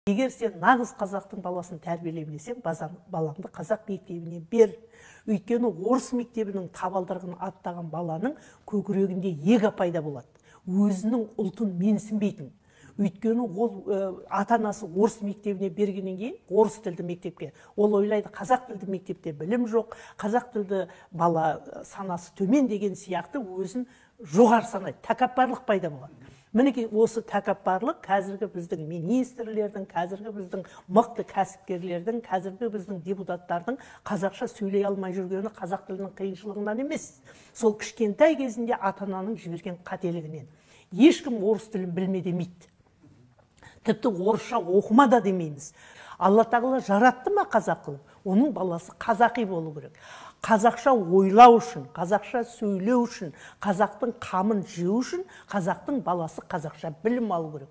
Егер сен нағыз қазақтың баласын тәрбиелеймін десең, балаңды қазақ мектебіне бер. Өйткені орыс мектебінің табалдырығын аттаған баланың көкірегінде эго пайда болады. Өзінің ұлтын менсінбейтін. Өйткені ол ата-анасы орыс мектебіне бергеннен кейін, орыс тілді мектепке, ол ойлайды, қазақ тілді мектепте білім жоқ, қазақ тілді бала санасы төмен деген сияқты өзін жоғары санайды, тәкаппарлық пайда болады. Мінекей осы тәкаппарлық қазіргі біздің министрлердің, қазіргі біздің мықты кәсіпкерлердің, қазіргі біздің депутаттардың қазақша сөйлей алмай жүргені қазақ тілінің қиыншылығынан емес. Сол кішкентай кезінде ата-ананың жіберген қателігінен. Ешкім орыс тілін білме демейді. Тіпті орысша оқыма да демейміз. Алла тағала жаратты ма қазақ қылып, оның баласы қазақи болу керек. Қазақша ойлау үшін, қазақша сөйлеу үшін, қазақтың қамын жеу үшін қазақтың баласы қазақша білім алу керек.